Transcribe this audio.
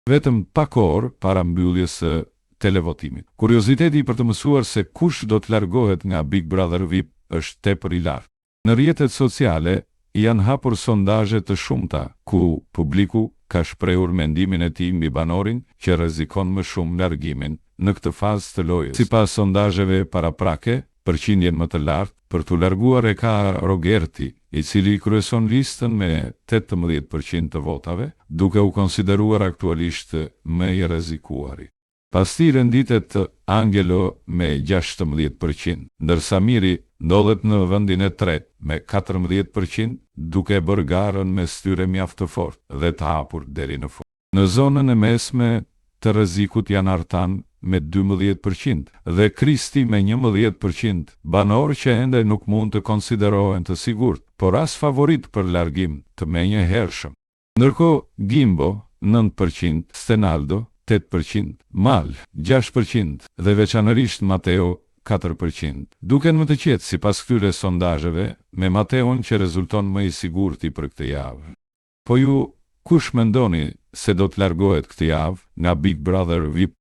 Vetëm pak orë para mbylljes së televotimit. Kurioziteti për të mësuar se kush do të largohet nga Big Brother VIP është tepër i lartë. Në rrjetet sociale janë hapur sondazhe të shumta, ku publiku ka shprehur mendimin e tij mbi banorin që rrezikon më shumë largimin në këtë fazë të lojës. Sipas sondazheve paraprake, përqindjen më të lartë për t'u larguar e ka Rogerti, i cili kryeson listën me 18% të votave, duke u konsideruar aktualisht më i rrezikuari. Pas tij renditet Angelo me 16%, ndërsa Miri ndodhet në vendin e tretë me 14%, duke e bërë garën mes tyre mjaft të fortë dhe të hapur deri në fund. Në zonën e mesme të rrezikut janë Artan me 12% dhe Kristi me 11%, banorë që ende nuk mund të konsiderohen të sigurt, por as favorit për largim të menjëhershëm. Ndërkohë, Gimbo 9%, Stenaldo 8%, Mal 6% dhe veçanërisht Mateo 4%. Duken më të qetë sipas këtyre sondazheve, me Mateon që rezulton më i sigurti për këtë javë. Po ju, kush mendoni se do të largohet këtë javë nga Big Brother VIP?